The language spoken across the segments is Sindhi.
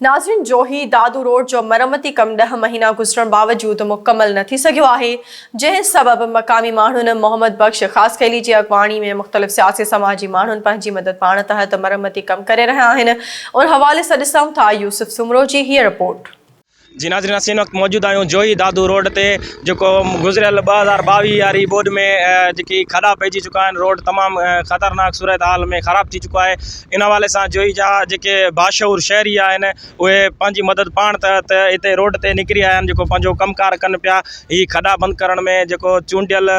ناظرين جوهي دادو روڊ جو مرمتي ڪم ڏهه مهينا گذرڻ باوجود مڪمل نه ٿي سگهيو آهي جنهن سبب مقامي ماڻهن محمد بخش خاصخيلي جي اڳواڻي ۾ مختلف سياسي سماجي ماڻهن پنهنجي مدد پاڻ تحت مرمتي ڪم ڪري رهيا آهن ان حوالي سان ڏسون ٿا يوسف سومرو جي هيء رپورٽ. جي ناظرين اسين هن وقت موجود آهيون جوهي دادو روڊ تي جيڪو گذريل 2022 واري ٻوڏ ۾ جيڪي کڏا پئجي چڪا آهن روڊ تمام خطرناڪ صورتحال ۾ خراب ٿي چڪو آهي ان حوالي سان جوهي جا جيڪي باشعور شهري آهن اهي پنهنجي مدد پاڻ تحت هتي روڊ تي نڪري آيا آهن جيڪو پنهنجو ڪم ڪار ڪن پيا هي کڏا بند ڪرڻ ۾ جيڪو چونڊيل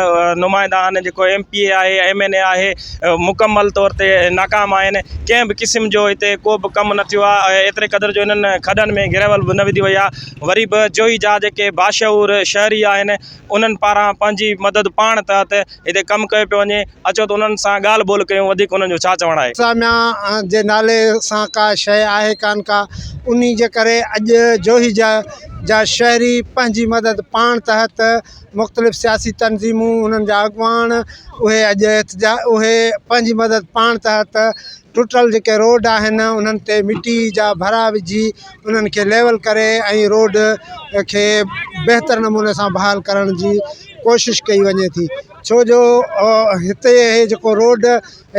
نمائندا آهن جيڪو ايم پي اي آهي ايم اين اي آهي مڪمل طور تي ناڪام آهن ڪنهن به قسم جو هتي ڪو به ڪم نه ٿيو آهي ايتري قدر جو انهن کڏن ۾ گريول به نه وڌي وئي آهي وري به جوهي جا جيڪي باشعور شهري آهن انهن پاران پنهنجي مدد پاڻ تحت هتي ڪم ڪيو پيو وڃي اچو ته انهن سان ڳالهه ٻولهه ڪيون وڌيڪ انهن جو ڇا چوڻ آهي. انتظاميا جي نالي سان ڪا شيء آهي ڪانه ڪا انهي جي ڪري اڄ جوهي جا جا شهري پنهنجي مدد پاڻ تحت مختلف سياسي تنظيمون انهن جا اڳواڻ اهي اڄ احتجا اهي پنهنجي مدد پاڻ تحت ٽٽل جيڪي روڊ آهن انهن تي مٽي جا ڀرا وجهي انهن کي ليول ڪري ۽ روڊ کي بهتر نموني سان بحال ڪرڻ جي ڪوشش ڪئي وڃي ٿي ڇو جو هتي هي جيڪو روڊ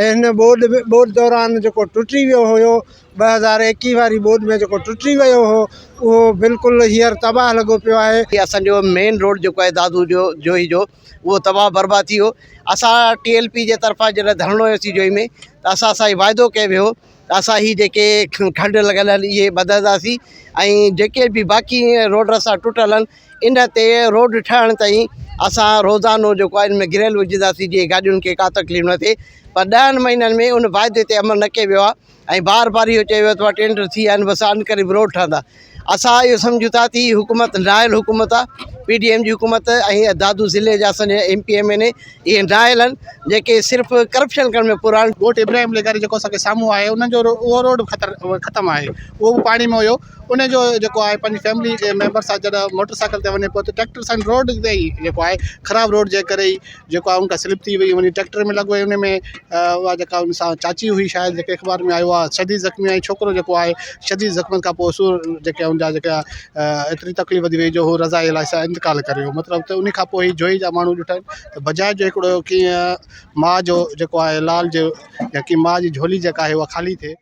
هن ٻوڏ ٻوڏ دوران جيڪو ٽٽي ويو هيو 2021 واري ٻوڏ ۾ جيڪو ٽٽي ويو هو اهو بلڪل هينئر تباهه لڳو پيو آهي. هي اسان جو مين روڊ جيڪو آهي دادو جو جوهي جو اهو تباهه برباد ٿي ويو اسان ٽي ايل پي جي طرفان جڏهن ڌرڻو هيوسين جوهي ۾ ته اسان سان هي واعدو ڪيو ويو ته اسان هي جيڪي کنڊ لڳل آهن اهي بدلنداسين ۽ جيڪي به باقي روڊ رستا ٽٽل آهن ان تي روڊ ٺهڻ تائين اسان روزانو جيڪو آهي ان ۾ گريل وجهنداسين جيئن گاڏين کي ڪا تڪليف نه ٿئي پر ڏهن مهينن ۾ ان واعدي تي عمل نه ڪيو ويو آهي ۽ بار بار اهو چيو ويو ته ٽينڊر ٿي ويا آهن بس ان ڪري به روڊ ٺهندا اسان اهو سمجهون ٿا ته هي حڪومت نااهل حڪومت آهي پي ڊي ايم جي حڪومت ۽ دادو ضلعي جا اسان جا ايم پي ايم اين اي اهي نااهل آهن جيڪي صرف ڪرپشن ڪرڻ ۾ پورا آهن. ڳوٺ ابراهيم لغاري جيڪو اسان کي سامهون آهي انهن جو اهو روڊ خطر ختم آهي اهو به پاڻي ۾ هيو ان جو جيڪو آهي پنهنجي فيملي جي ميمبر سان جڏهن موٽر سائيڪل تي وڃي پيو ته ٽريڪٽر سان روڊ تي ئي جيڪو آهي خراب روڊ جي ڪري ئي جيڪو آهي ان کان سلپ ٿي وئي وڃي ٽريڪٽر ۾ لڳو ان ۾ اها جيڪا ان سان چاچي هئي شايد جيڪي اخبار ۾ آيو آهي شديد زخمي ۽ ڇوڪرو جيڪو آهي شديد زخمن کان پوء سور جيڪي ان جا جيڪا ايتري تڪليف وڌي وئي جو هو رضا الاهي سان انتقال ڪري ويو مطلب ته ان کان پوء هي جوئي جا ماڻهو ڏٺا ته بجاء جو هڪڙو ڪيئن ماء جو جيڪو آهي لال جو يا ڪي ماء جي جهولي جيڪا آهي اها خالي ٿئي.